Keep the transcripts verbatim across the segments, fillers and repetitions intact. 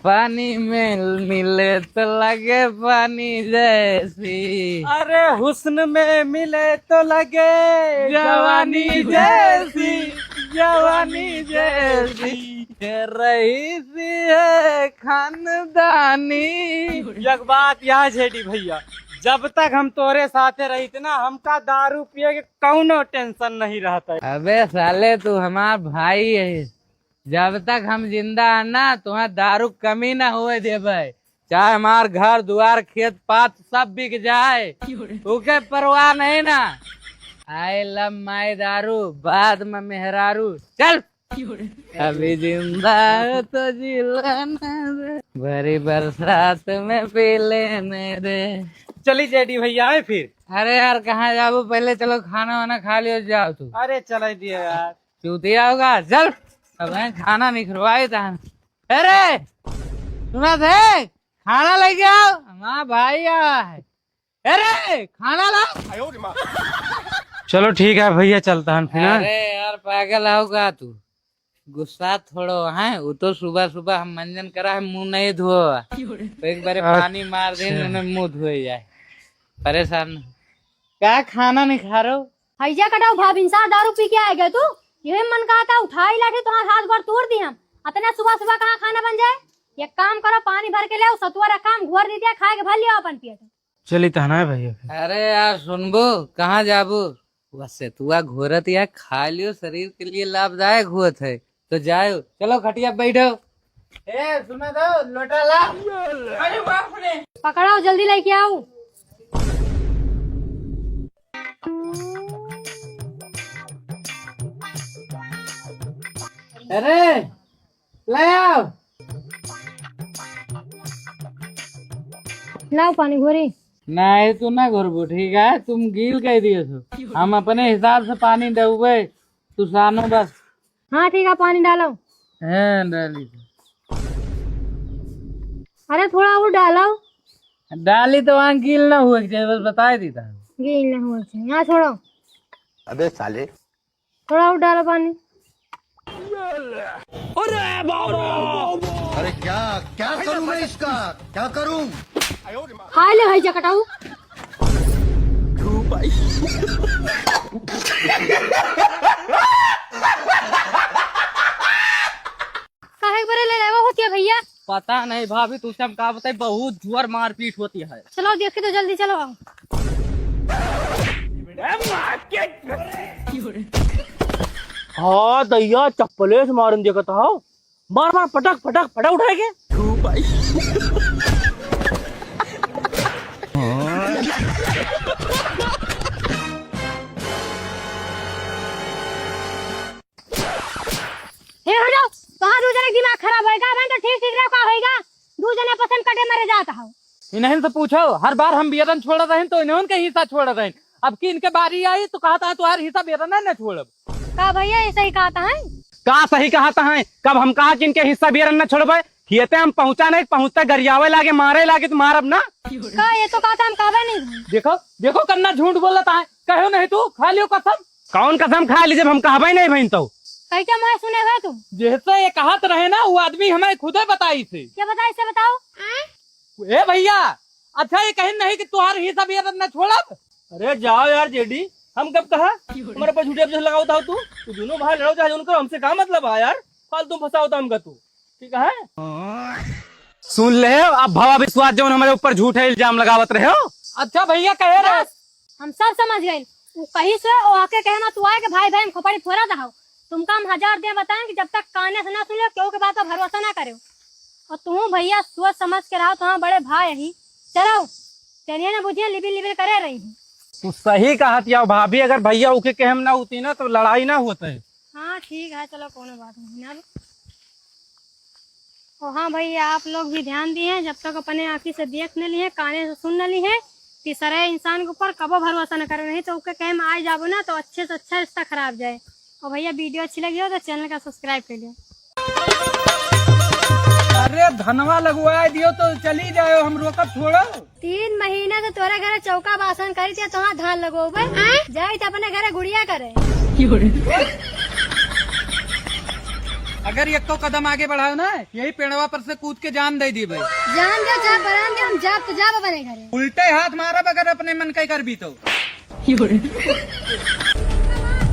पानी में मिले तो लगे पानी जैसी। अरे हुस्न में मिले तो लगे जवानी जवानी जैसी, जैसी। जवानी जैसी। ये रईसी है खानदानी। एक बात याद है डी भैया, जब तक हम तोरे साथे रहित ना, हमका दारू पिए के कौनो tension नहीं रहता है। अबे साले, तू हमार भाई है, जब तक हम जिंदा है ना, तुम्हें दारू कमी ना होए देबे, चाहे हमार घर दुआर खेत पात सब बिक जाए, ओके परवाह नहीं ना। I love my दारू, बाद में मेहरारू। चल। अभी जिंदा हो तो जी लेने दे, भरी बरसात में पी लेने दे। चली जेडी भैया आए फिर। अरे यार, कहाँ जाबू? पहले चलो खाना वाना खा लियो, जाओ तू। अरे चले दिए यार। चूतिया होगा, चल। अब हैं खाना निखरवाई तहन। अरे सुना थे, खाना लेके आओ, हमारा भाई आया है। अरे खाना ला। चलो ठीक है भैया, चलता हन फिर, हाँ? अरे यार पागल आओ का तू? गुस्सा थोड़ो है, वो तो सुबह सुबह हम मंजन करा है, मुंह नहीं धोआ। तो एक बार अच्छा। पानी मार दे, उन्हें मुंह धोए जाए। परेशान न। का खाना नहीं खा रहे हो? हैजा कटाऊ भाभी, इंसान दारू पी के आ गए तू। यही मन कहा था उठाई लाठी तुम्हारा हाथ गोड़ तोड़ दी हम। अतना सुबह सुबह कहाँ खाना बन जाए? एक काम करो, पानी भर के ले आओ, सतुआ रखा हम घोर दी दिया, खाए के भर लियो अपन पेट। चली तहना है भैया फिर। अरे यार सुनबो, कहाँ जाबो? वह सतुआ घोरत या खा लियो, शरीर के लिए लाभदायक होत है। तो जाओ, चलो खटिया बैठो। ए सुना दो, लोटा ला। अरे बाप रे। पकड़ाओ, जल्दी लेके आओ। अरे ले आओ। लाओ पानी घोरी। नहीं, तू ना घोरबो, ठीक है? तुम गील कह दिए हो। हम अपने हिसाब से पानी डबे, तू सानो बस। हाँ ठीक है, पानी डालो। हाँ डाली। अरे थोड़ा और डालो। डाली तो वहाँ गील ना हुए के चाहिए, बस बताए दी था। गील ना हुए के चाहिए, यहाँ छोड़ो। अबे साले। थोड़ा और डालो पानी। अरे बाबा। अरे क्या, क्या करूं मैं इसका, क्या करूं? खा ले भाई जकटाऊ। काहे के बरे ले लेवा होती है भैया? पता नहीं भाभी, तुझसे हम का बताई, बहुत जोर मारपीट होती है। चलो देखी तो जल्दी चलो आओ। हाँ दैया, चप्पले से मारन देखत हो। मार मार, पटक पटक पटक उठाए के। हे हटो, कहाँ दू जने दिमाग खराब होएगा? मैं तो ठीक ठीक रहो, का होएगा? दू जने पसंद कटे मरे जात हो। इन्हन से पूछो, हर बार हम बियरन छोड़त रहेन तो इन्हन के हिस्सा छोड़त रहेन, अब की इनके बारी आई तो कहत है तुम्हार हिस्सा बियरन न छोड़ब। का भैया, ये सही कहत है? का सही कहत है? कब हम कहा कि इनके हिस्सा बियरन न छोड़बे? खेते हम पहुँचा नहीं, पहुँचते गरियावे लागे, मारे लागे तो मारब ना। का ये तो कहत है हम कहबे नहीं। देखो, देखो कन्ना झूठ बोलत है, कहो नहीं तू, खा लियो कसम। कौन कसम खा ली जब हम कहबे नहीं भइन तो? कही क्या मैं सुने हुए तुम? जैसे ये कहत रहे ना, वो आदमी हमें खुदे बताई से। क्या बताई से बताओ? ए भैया, अच्छा ये कहिन नहीं कि तुम्हार हिस्सा बियरन न छोड़ब? अरे जाओ यार जेडी, हम कब कहा? हमारे पर झूठे अभियोग लगावत हो तू। तू दोनों भाई लड़ो चाहे उनको, हमसे का मतलब है यार? फालतू फंसावत हमका तू, ठीक है? सुन ले, अब भवा विश्वास जौन हमारे ऊपर झूठे इल्जाम लगावत रहे हो। अच्छा भैया कहे रहे। बस, हम सब समझ गए। उ कही से ओ आके कहे ना तू आए के भाई भाई हम खोपड़ी फोरा दहाओ। तुमका हम हजार दे बताएं कि जब तक काने से ना सुने, केहू के बात पर भरोसा ना करे। और तू भैया सोच समझ के रहो, तुम्हारा बड़े भाई यही। चलो, चलिए ना बुझिए, लिबिल लिबिल करे रही हूँ। तू सही कहत या भाभी, अगर भैया उके कहम ना होती ना तो लड़ाई ना होते। हाँ ठीक है, चलो कोनो बात नहीं ना। और हाँ भैया, आप लोग भी ध्यान दिए, जब तक अपने आँखी से देख न लिए, काने से सुन न लिए, तीसरे इंसान के ऊपर कबो भरोसा न करो, नहीं तो उके कहे में आ जाबो ना तो अच्छे से अच्छा रिश्ता खराब जाए। और भैया वीडियो अच्छी लगी हो तो चैनल का सब्सक्राइब कर लियो। अरे धनवा लगवाए दियो तो चली जाओ, हम रोकब थोड़ो। तीन महीना से तोरे घरे चौका बासन करी थे, तोहार धान लगोबे। आय? जाई त अपने घरे गुड़िया करे। अगर एक्को कदम आगे बढ़ाओ ना, यही पेड़वा पर से कूद के जान दे दीबे। जान दे चाहे परान दे, हम जाब तो जाब अपने घरे। उल्टे हाथ मारब अगर अपने मन के करबी तो।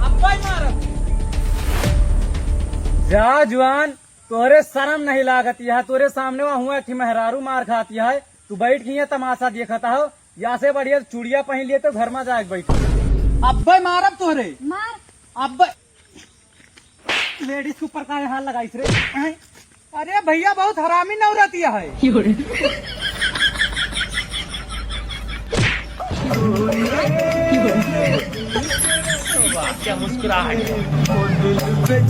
अब्बा ही मारब। जा जुआन, तोहरे शरम नहीं लागत है, तोहरे सामने वहाँ हुआ एक ठे मेहरारू मार खाती है, तू बैठ के यहाँ तमाशा देखत हो, या से बढ़िया चूड़िया पहन लिए तो घर में जाके बैठ। अब्बे मारब तोहरे। मार। अब्बे लेडीज के ऊपर का हाथ लगाइस रे? हैं? अरे भैया, बहुत हरामी नौरतिया है। वाह, क्या मुस्कुराहट है।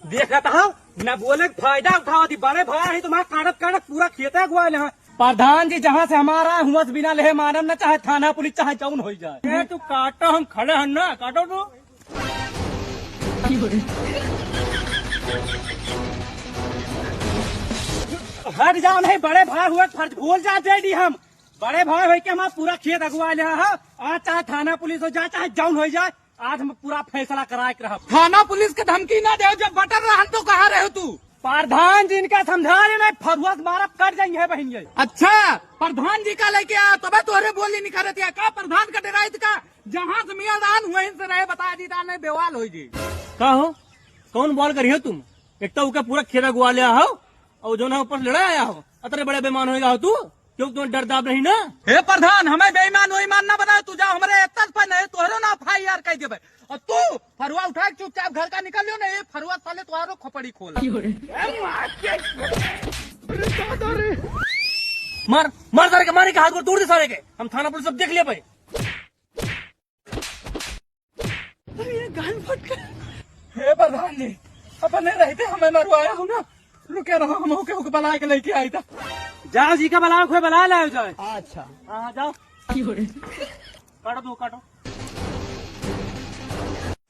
देखत हो, न बोले के फायदा उठावत ही, बड़े भाई है तुम्हारा, काटत काटत पूरा खेते अगुआ ले हैं। प्रधान जी, जहाँ से हमारा हुआ से बिना लेहे मानब न, चाहे थाना पुलिस, चाहे जौन हो जाए। ए, तू काटो, हम खड़े हैं ना, काटो तू। हट जाओ, नहीं बड़े भाई हुए फर्ज भूल जा जेडी हम। बड़े भाई होइके हमार पूरा खेत अगुआ ले हा, आज चाहे थाना पुलिस हो जाए, चाहे जौन हो जाए, आज हम पूरा फैसला कराए के रहब। थाना पुलिस के धमकी ना दे, जब बटन रहन तो कहाँ रहे तू? प्रधान जी इनका समझा रहे, नहीं फरुआ से मारब, कट जाएंगे बहन ये। अच्छा, प्रधान जी का लेके आ, तबे तोहरे बोली निखरत या का? प्रधान का डराइत का? जहाँ से मियाँ दान वहीं से रहे, बता दी दान नहीं बेवाल हो जी। का हो, कौन बवाल करी हो तुम? एक तो उनका पूरा खेत अगुआ ले हो, और जो ना ऊपर से लड़ा आया हो, अतरे बड़े बेईमान होएगा हो तू, क्यों तुम्हें डर दाब नहीं ना? हे प्रधान, हमें बेईमान वेईमान ना बनाओ, तू जाओ हमरे एतस पर नहीं, तोहरो ना एफ आई आर कह देबे। और तू फरुआ उठा के चुपचाप घर का निकल लियो ना, ये फरुआ साले तोहरो खोपड़ी खोल। मार, मार सारे के, मारे के हाथ गोड़ तोड़ दे सारे के, हम थाना पुलिस सब देख लिया भाई। अरे, ये गाल फट गया। हे प्रधान जी, अपने रहते हमें मरवाया हो ना, रुके रहो, हम होके, होके बला के लेके आई था। जाओ जी का बलाओ, कोई बला लाओ जाए। अच्छा। हाँ, हाँ, जाओ। काटो दो, काटो।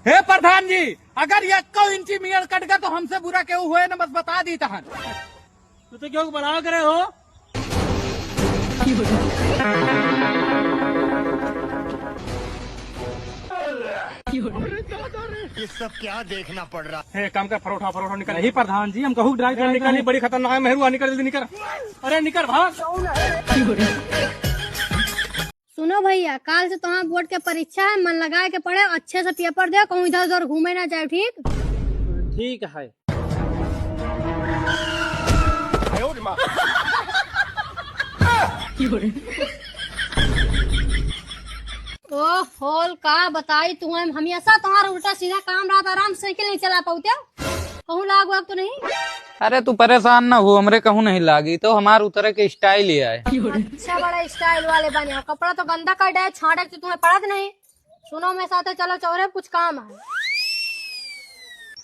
हे प्रधान जी, अगर यक्को इंची मियाँ कट गया तो हमसे बुरा केहू होए ना, बस बता दी तहन। तू तो क्यों बलाव करे हो? ये सब क्या देखना पड़ रहा? हे, काम का परोठा, परोठा निकल। नहीं प्रधान जी, हम कहूँ ड्राइव करने का निकल, नहीं। बड़ी खतरनाक मेहरुआ, निकल जल्दी निकल। अरे निकल भाग। सुनो भैया, काल से तोहार बोर्ड के परीक्षा है, मन लगाए के पढ़े, अच्छे से पेपर दे, कहूँ इधर उधर घूमे ना जाए, ठीक? ठीक है। ओह, होल का बताई तू, हम हमेशा तोहार उल्टा सीधा काम रहत, आराम से साइकिल नहीं चला पाउते। कहूँ लाग वाग तो नहीं? अरे तू परेशान ना हो, हमरे कहूँ नहीं लागी, तो हमार उतरे के स्टाइल ही आए। अच्छा, बड़ा स्टाइल वाले बने हो। कपड़ा तो गंदा कर डाए, छांटे तो तुम्हें पड़त नहीं। सुनो, मैं साथे चलो, चौरे कुछ काम है।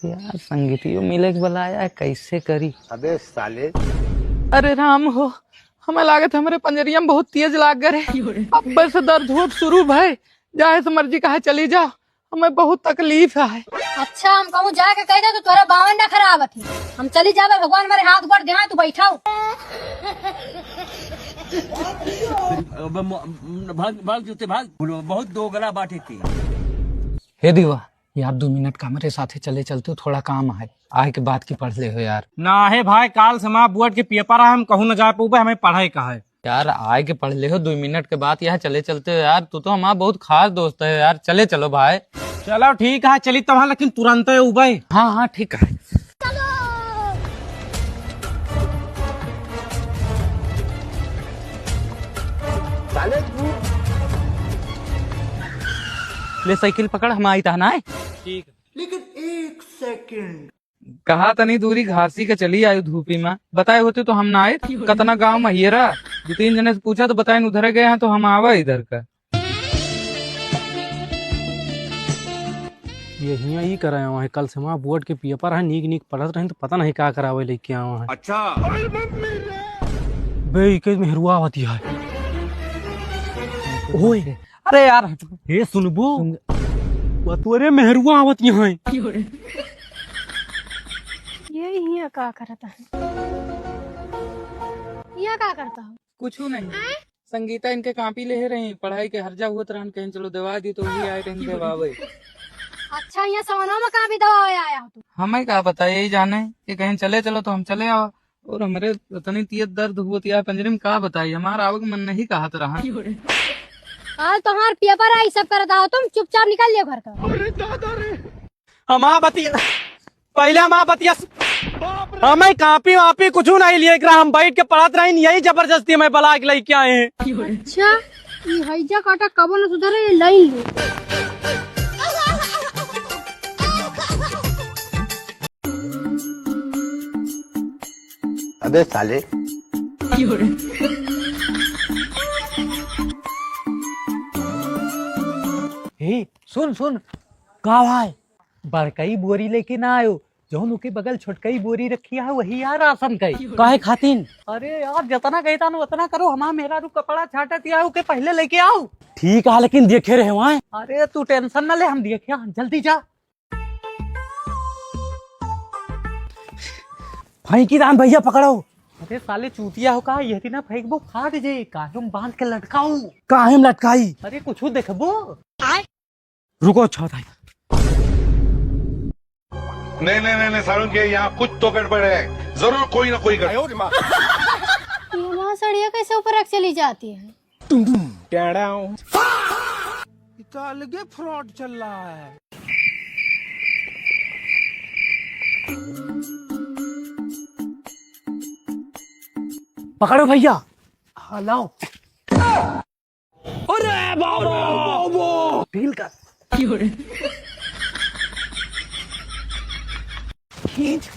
यार, संगीतियो मिले के बुलाया है, कैसे करी? अबे साले। अरे राम हो, हमें लागत हमरे पंजरिया में बहुत तेज लाग गए। अब से दर्द होत शुरू भय, जाए से मर्जी कहा चली जाओ। हमें बहुत तकलीफ है। अच्छा, हम कहूँ जाके कह दे तो तोरा बावन ना खराब थी। हम चली जाबे, भगवान हमारे हाथ गोड़ देहा, तू बैठाओ। अब म-, भाग, भाग जूते भाग, बहुत दोगला बाटे थी। हे दीवा, यार दो मिनट का मेरे साथे चले चलते हो, थोड़ा काम है, आए के बाद की पढ़ ले हो यार। ना हे भाई, काल से हमार बोर्ड के पेपर है, हम कहूँ न जा पउबे, हमें पढ़े का है। यार, आए के पढ़ ले हो, दो मिनट के बाद यहाँ चले चलते हो यार, तू तो हमारा बहुत खास दोस्त है यार, चले चलो भाई। चलो ठीक है, चली तो वहाँ, लेकिन तुरंत है उबे। हाँ, हाँ, ठीक है। साले तू। ले साइकिल पकड़, हम आई तहना है। ठीक है। लेकिन एक सेकंड। कहा तनी दूरी घासी के चली आयु धूपी में, बताए होते तो हम ना आए। कतना गाँव में हियरा, दो तीन जने से पूछा तो बताए उधर गए हैं तो हम आवा इधर का। ये हियाँ ई करे हुआ है, कल से वहाँ बोर्ड के पेपर है, नीक नीक पढ़त रहे तो पता नहीं का करावे लेके आवा है। अच्छा। बे, इके मेहरुआ होती है। ओए, अरे यार, हट। हे सुनबू, सुन। वो तोरे मेहरुआ आवत यहाँ। ये हियाँ का करता है? यहाँ का करता हो? कुछ नहीं। आय? संगीता इनके कापी ले रही, पढ़ाई के हर्जा हुआ रहन, कहीं चलो दवा दी तो वही आए कहीं दवावे। अच्छा, यहाँ सवनवा में कहाँ बिधवा होय आया हो तू? हमें का पता, यही जाने कि कहीं चले चलो तो हम चले आवा। और हमरे इतनी तियत दर्द हुवत या पंजरी में का बताई, हमार आवक मन नहीं कहत रहा। आज तोहार पेपर आई, सब करत आओ तुम, चुपचाप निकल लियो घर का। हमार बतिया, पहले हमार बतिया, हमें कापी वापी कुछ नहीं लिए, एकरा हम बैठ के पढ़त रही, यही जबरदस्ती हमें बला के लेके आए हैं। अच्छा, ये हैजा काटा कबो न सुधरे, ये लाइन ले। अबे साले। हे, सुन, सुन, का भाई? बड़कई बोरी लेके ना आयो, जौन ओके बगल छोटकई बोरी रखी है, वही यार राशन कई। काहे खातिन? अरे यार, जितना कही तान उतना करो, हमार मेहरारू कपड़ा छाटत या, ओके पहले लेके आओ। ठीक है, लेकिन देखे रहे वहाँ। अरे तू tension ना ले, हम देखे हैं, जल्दी जा। फेंकी दान भैया, पकड़ो। अरे साले चूतिया हो का, यदि ना फेंकबो फाट जाई, काहे में बांध के लटकाऊ? काहे में लटकाई? अरे कुछ देखबो। रुको, अच्छा बताई। नहीं, नहीं, नहीं, नहीं, सारुण के यहाँ कुछ तो गड़बड़ है, जरूर कोई ना कोई गड़बड़। ये वहाँ सड़िया कैसे ऊपर रख चली जाती है? टुम टुम, टेढ़ाओ। ये तो अलगे fraud चल रहा है। पकड़ो भैया। हाँ, लाओ। अरे बाबा, बाबा। Feel कर। खींच।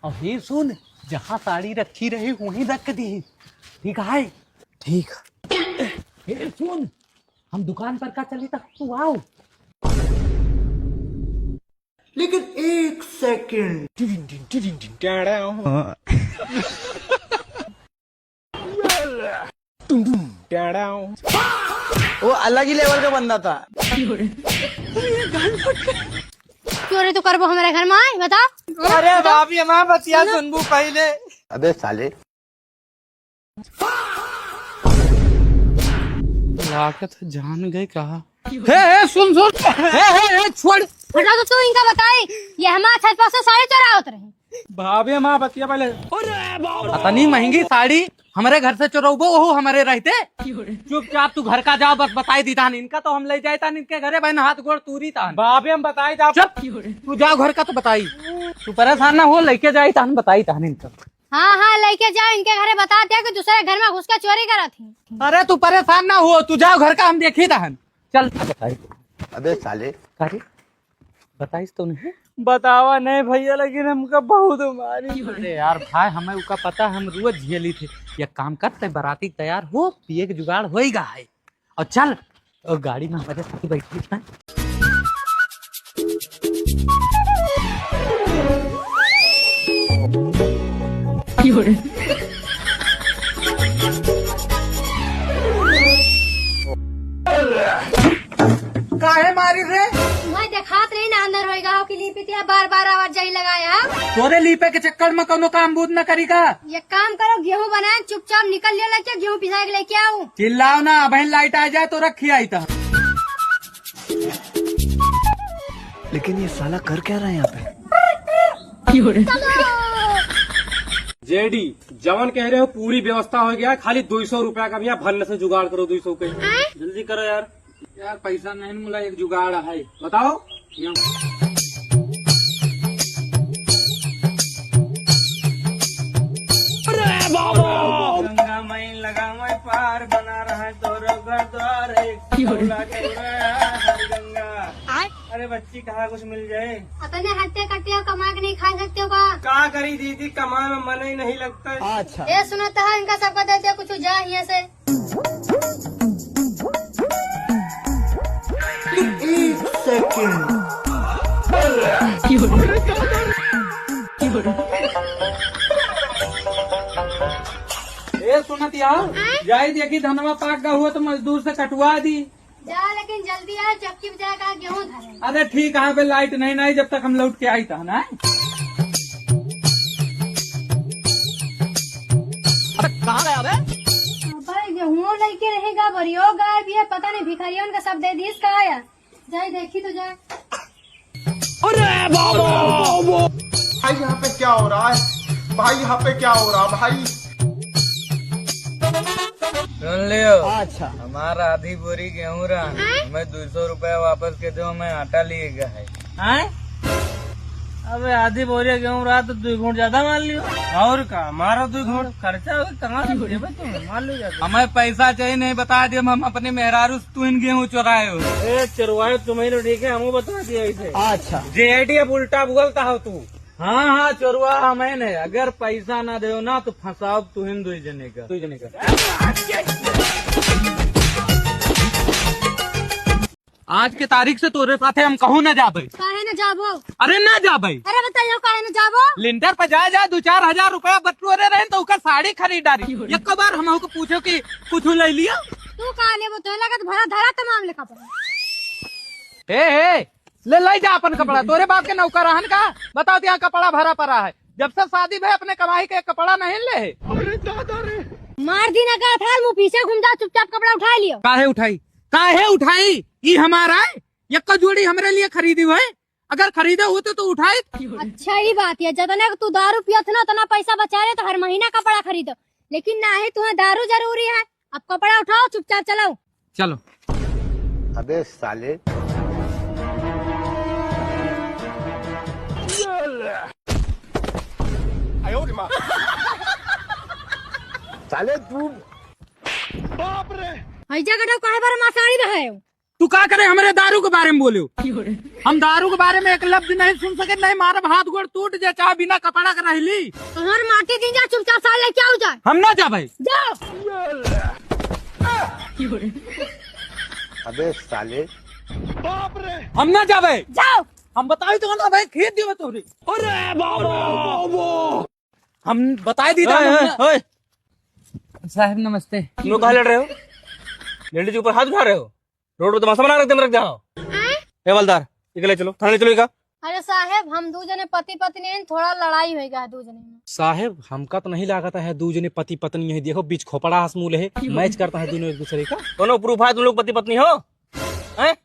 अब ये सुन, जहाँ साड़ी रखी रही, वहीं रख दी। ठीक है? ठीक। ये सुन, हम दुकान पर का चली, तक तू आओ। लेकिन एक second। टिडिन टिन, टिडिन टिन, टेढ़ाओ। टुम टुम, टेढ़ाओ। वो अलग ही level का बंदा था। चोरी तो करबो हमारे घर में आए, बता। अरे भाभी, हमार बतिया सुनबू पहले। अबे साले। लागत है जान गए कहा। हे, हे, सुन, सुन। हे, हे, हे, छोड़। हटा तो तू इनका बताई, ये हमार छत पर से साड़ी चोरावत रही। भाभी, हमार बतिया पहले। अतनी महंगी साड़ी हमरे घर से चोरौबो, ओहू हमरे रहते। चुपचाप तू घर का जाओ, बस बताई दी तान इनका तो हम ले जाए तान इनके घरे, बहन हाथ गोड़ तूरी तान। भाभी, हम बताई ता। चुप, तू जाओ घर का तो बताई। तू परेशान ना हो, लेके जाई तान, बताई तान इनका। हाँ, हाँ, लेके जाओ, इनके घरे बता दे कि दूसरे घर में घुस के चोरी करत ही। अरे तू परेशान ना हो, तू जाओ घर का, हम देखी तहन। चल, बताई। अबे साले। का रे? बताइस तो नहीं? बतावा नहीं भैया, लेकिन हमका बहुत मारी। अरे यार भाई, हमें उका पता, हम रोज झेली थे। ये काम करते, बराती तैयार हो, पिए के जुगाड़ होइगा है। और चल, और गाड़ी में हमारे साथ बैठी है। काहे मारी रे? मैं देखात रही ना अंदर होइगा हो कि लीपितिया बार बार आवाज जाई लगाया। तोरे लीपे के चक्कर में कौनो काम बूत न करी का? ये काम करो, गेहूं बनाए, चुपचाप निकल लियो लेके, गेहूं पिसाए के लेके आओ। चिल्लाओ ना, अबहिन लाइट आ जाए तो रखी आई था। लेकिन ये साला कर क्या रहा है यहाँ पे? जेडी, जवन कह रहे हो पूरी व्यवस्था हो गया, खाली दो सौ रुपया का भैया भरने से जुगाड़ करो, दो सौ के। जल्दी करो यार। यार पैसा नहीं मिला, एक जुगाड़ है, बताओ। यहाँ। अरे बाबा! गंगा माई लगा मैं पार, बना रहा है तोरो घर द्वार, एक क्यों? हर गंगा। आय? अरे बच्ची, कहाँ कुछ मिल जाए? अपने हट्टे कट्टे कमा के नहीं खा सकते हो का? का करी दीदी, कमाए में मन ही नहीं लगता है। अच्छा। ये सुनता है, इनका सबका दे दे कुछ, जा यहाँ से। एक सेकंड। ए सुनत यार, जाई देखी धनवा पाक गा हुआ तो मजदूर से कटवा दी। जा, लेकिन जल्दी आ, चक्की पे जाके गेहूं धरे। अरे ठीक है, अबे लाइट नहीं, नहीं, जब तक हम लौट के आई था ना। अबे कहाँ गया बे? अबे गेहूं लेके रहेगा, बरियो गाय भी है, पता नहीं भिखारियों का सब दे दीस का आया। जाए देखी तो जाए। अरे बाबा! भाई, यहाँ पे क्या हो रहा है? भाई, यहाँ पे क्या हो रहा, भाई? सुन लियो। अच्छा। हमारा आधी बोरी गेहूं रहा, हमें दो सौ रुपया वापस के दो, हमें आटा लिए गया है। हैं? अबे, आधी बोरी गेहूं रहा तो दो घूंट ज्यादा मार लियो। और का, मारो दो घूंट। खर्चा हो, कहाँ से देबे तुम? मार लो ज्यादा। हमें पैसा चाहिए, नहीं बता दे, हम अपने मेहरारू से तुहिन गेहूं चुराए हो। ए, चुरवाए तुम्हें तो ठीक है, हमको बता दिया इसे। अच्छा। जेडी अब उल्टा बोलता हो तू। हाँ, हाँ, चोरवा हमें नहीं। अगर पैसा ना देओ ना, तो फंसाओ तुहिन दुई जने का। दुई जने का। आज के तारीख से तोरे साथे हम कहूँ ना जाबे। काहे ना जाबो? अरे ना जाबे। अरे बताइयो काहे ना जाबो? लिंटर पे जा, जा, दो चार हजार रुपया बटोरे रहे तो ओकर साड़ी खरीद डारी। एक बार हम ओके पूछो कि कुछ ले लिया? तू का लेबो? तो लगत भरा धरा तमाम लेखा पर। हे, हे, ले, ले जा अपन कपड़ा, तोरे बाप के नौकर रहन का? बताओ, तो यहाँ कपड़ा भरा पड़ा है, जब से शादी भे अपने कमाई के कपड़ा नहीं ले। अरे दादा रे। मार दी ना का था, मुँह पीछे घूम जा, चुपचाप कपड़ा उठा लियो। काहे उठाई? काहे उठाई? ई हमारा है, यक्का जोड़ी हमरे लिए खरीदी हुए, अगर खरीदे होते तो उठाई। अच्छा, ई बात है, जतने तू दारू पियत ना, उतना पैसा बचा ले तो हर महीना कपड़ा खरीदो, लेकिन ना है, तुम्हें दारू जरूरी है। अब कपड़ा उठाओ, चुपचाप चलो। चलो। अबे साले। साले तू। बाप रे। हैजा गडव काहे बारे मासाड़ी बहायो? तू का करे हमरे दारू के बारे में बोले हो? हम दारू के बारे में एक लफ्ज नहीं सुन सके, नहीं मारब हाथ गोड़ टूट जाए, चाहे बिना कपड़ा के रह ली। तोहर माटी दिन जा, चुपचाप साल लेके आओ जाए। हम ना जाबे। जाओ। अबे साले। हम ना जाबे। जाओ। हम बताई तो ना भाई, खींच दियो तोहरे। अरे बाबा। हम बताई दी था, ओए, हम ओए, ना ओए। साहब नमस्ते। तुम लोग कहाँ लड़ रहे हो? लेडीज के ऊपर हाथ उठा रहे हो? रोड पे तमाशा बना रख दे, रख जाओ। ए हवलदार, इके ले चलो, थाने ले चलो इका। अरे साहेब, हम दू जने पति पत्नी हैं, थोड़ा लड़ाई होइगा है दू जने में। साहेब, हमका तो नहीं लागत है दू जने पति पत्नी है। देखो, बीच खोपड़ा हस मूल है, मैच करता है दोनों एक दूसरे का। कोनो प्रूफ है तुम लोग पति पत्नी हो? हैं?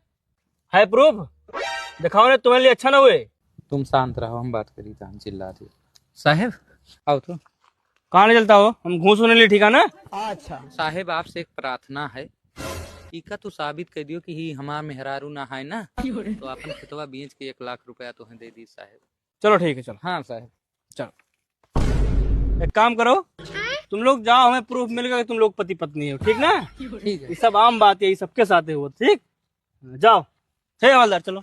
है प्रूफ? दिखाओ ना, तुम्हारे लिए अच्छा ना हुए। तुम शांत रहो, हम बात करी, जान चिल्ला दे। साहेब, आओ तो। कहाँ ले चलता हो? हम घूस होने लिए, ठीक है ना? अच्छा। साहेब, आपसे एक प्रार्थना है, इका तू साबित कर दियो कि ही हमार मेहरारू ना है ना, तो अपन खेतवा बेच के एक लाख रुपया तोहे दे दी साहेब। चलो ठीक है, चलो। हाँ साहेब। चलो, एक काम करो, तुम लोग जाओ, हमें प्रूफ मिल गया कि तुम लोग पति पत्नी हो, ठीक ना? ठीक है। ये सब आम बात है, ये सबके साथ है वो, ठीक? जाओ, हे हवलदार, चलो।